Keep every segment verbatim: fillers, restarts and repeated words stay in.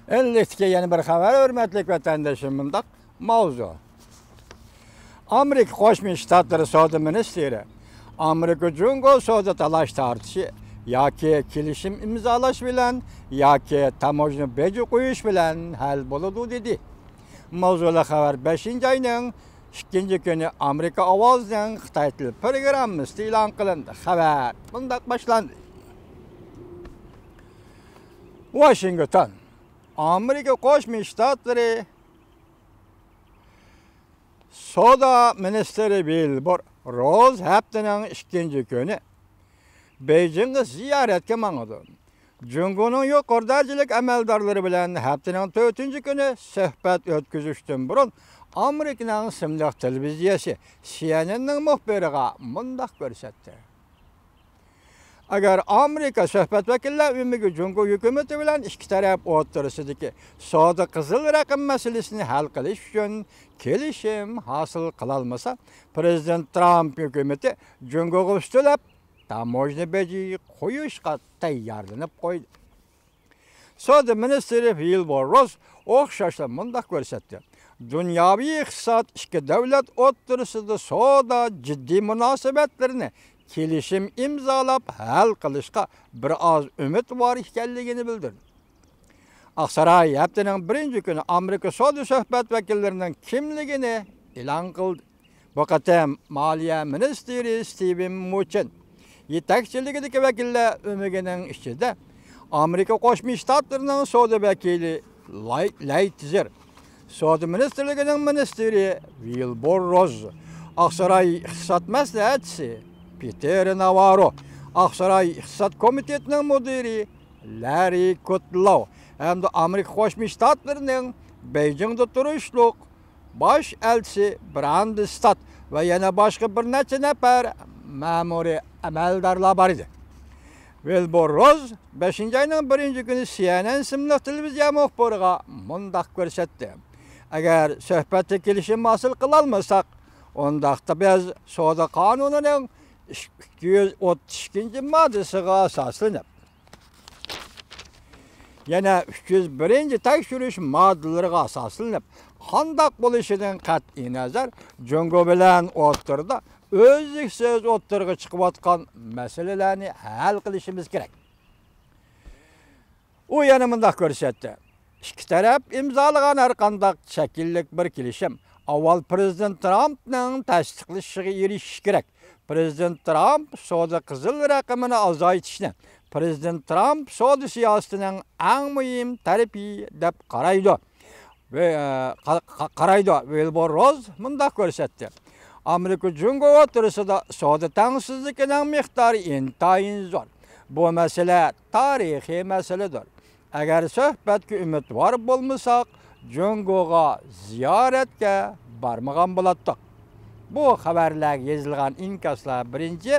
ئەنلىكتىكى يەنە بىر خەۋەر، ھۆرمەتلىك ۋەتەنداشلىرىم، مۇنداق ماۋزۇ. ئامېرىكا قوشما شتاتلىرى سودا مىنىستىرى ئامېرىكا جۇڭگو سودا تالاش تارتىشى ياكى كېلىشىم ئىمزالاش بىلەن ياكى تاموژنا بېجى قويۇش بىلەن ھەل بولىدۇ، دېدى. ماۋزۇلۇق خەۋەر بەشىنچى ئاينىڭ ئىككىنچى كۈنى ئامېرىكا ئاۋازىنىڭ خىتاي تىل پروگراممىسىدا ئېلان قىلىندى. خەۋەر مۇنداق باشلاندى. ۋاشىنگتون. ئامېرىكا قوشما شتاتلىرى سودا مىنىستىرى ۋىلبۇر روز ھەپتىنىڭ ئىككىنچى كۈنى بېيجىڭغا زىيارەتكە ماڭىدۇ. جۇڭگونىڭ يۇقىرى دەرىجىلىك ئەمەلدارلىرى بىلەن ھەپتىنىڭ تۆتىنچى كۈنى سۆھبەت ئۆتكۈزۈشتىن بۇرۇن، ئامېرىكىنىڭ ئىسىملىق تېلېۋىزىيەسى سى ئېن ئېننىڭ مۇخبىرىغا مۇنداق كۆرسەتتى. ئەگەر ئامېرىكا سۆھبەت ۋەكىللەر ئۆمىكى جۇڭگو ھۆكۈمىتى بىلەن ئىككى تەرەپ ئوتتۇرىسىدىكى سودا قىزىل رەقەم مەسىلىسىنى ھەل قىلىش ئۈچۈن كېلىشىم ھاسىل قىلالمىسا، پىرېزىدېنت ترامپ ھۆكۈمىتى جۇڭگوغا ئۈستىلەپ تاموژنا بېجى قويۇشقا تەييارلىنىپ قويدى. سودا مىنىستىرى ۋىلبۇر روز ئوخشاشلا مۇنداق كۆرسەتتى: دۇنياۋى ئىقتىساد ئىككى دۆلەت ئوتتۇرىسىدا سودا جىددىي مۇناسىۋەتلىرىنى كېلىشىم ئىمزالاپ ھەل قىلىشقا بىر ئاز ئۈمىدۋار ئىكەنلىكىنى بىلدۈردى. ئاقساراي ھەپتىنىڭ بىرىنچى كۈنى ئامېرىكا سودا سۆھبەت ۋەكىللىرىنىڭ كىملىكىنى ئېلان قىلدى. بۇ قېتىم مالىيە مىنىستىرى ستىۋېن مۇچىن يېتەكچىلىكىدىكى ۋەكىللەر ئۆمىكىنىڭ ئىچىدە ئامېرىكا قوشما شتاتلىرىنىڭ سودا ۋەكىلى لاي، لاي تىزېر، سودا مىنىستىرلىكىنىڭ مىنىستىرى ۋىلبۇر روز، ئاقساراي ئىقتىساد مەسلىھەتچىسى پېتېر ناۋارو، ئاقساراي ئىقتىساد كومىتېتىنىڭ مۇدىرى لاررى كۇدلوۋ ھەمدە ئامېرىكا قوشما شتاتلىرىنىڭ بېيجىڭدا تۇرۇشلۇق باش ئەلچىسى براندستاد ۋە يەنە باشقا بىر نەچچە نەپەر مەمۇرىي ئەمەلدارلار بار ئىدى. ۋىلبۇر روز بەشىنچى ئاينىڭ بىرىنچى كۈنى سى ئېن ئېن ئىسىملىق تېلېۋىزىيە مۇخبىرىغا مۇنداق كۆرسەتتى: ئەگەر سۆھبەتتە كېلىشىم ھاسىل قىلالمىساق، ئۇنداقتا بىز سودا قانۇنىنىڭ ئىككى يۈز ئوتتۇز ئىككىنچى ماددىسىغا ئاساسلىنىپ، يەنە ئۈچ يۈز بىرىنچى تەكشۈرۈش ماددىلىرىغا ئاساسلىنىپ، قانداق بولۇشىدىن قەتئىينەزەر، جۇڭگو بىلەن ئوتتۇرىدا ئۈزلۈكسىز ئوتتۇرىغا چىقىۋاتقان مەسىلىلەرنى ھەل قىلىشىمىز كېرەك. ئۇ يەنە مۇنداق كۆرسەتتى: ئىككى تەرەپ ئىمزالىغان ھەرقانداق شەكىللىك بىر كېلىشىم ئاۋۋال پىرېزىدېنت ترامپنىڭ تەستىقلىشىغا ئېرىشىشى كېرەك. پىرېزىدېنت ترامپ سودا قىزىل رەقىمىنى ئازايتىشنى پىرېزىدېنت ترامپ سودا سىياسىتىنىڭ ئەڭ مۇھىم تەرىپى دەپ قارايدۇ. ۋە، ئە، قا-، قا-، قارايدۇ. ۋىلبۇر روز مۇنداق كۆرسەتتى: ئامېرىكا جۇڭگو ئوتتۇرىسىدا سودا تەڭسىزلىكىنىڭ مىقدارى ئىنتايىن زور. بۇ مەسىلە تارىخىي مەسىلىدۇر. ئەگەر سۆھبەتكە ئۈمىدۋار بولمىساق، جۇڭگوغا زىيارەتكە بارمىغان بولاتتۇق. بۇ خەۋەرلەرگە يېزىلغان ئىنكاسلار بىرىنچى،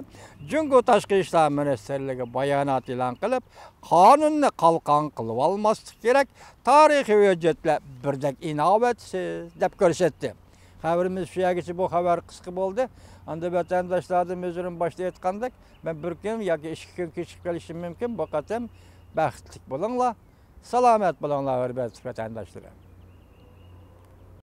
جۇڭگو تاشقى ئىشلار مىنىستىرلىكى بايانات ئېلان قىلىپ، قانۇننى قالقان قىلىۋالماسلىق كېرەك، تارىخىي ھۆججەتلەر بىردەك ئىناۋەتسىز دەپ كۆرسەتتى. خەۋىرىمىز شۇ يەرگىچە، بۇ خەۋەر قىسقا بولدى. ئەمدى ۋەتەنداشلاردىن ئۆزلىرىم باشتا ئېيتقاندەك، مەن بىر كۈن ياكى ئىككى كۈن كېچىكىپ قېلىشىم مۇمكىن. بۇ قېتىم بەختلىك بولۇڭلار، سالامەت بولۇڭلار، ھۆرمەتلىك ۋەتەنداشلىرىم.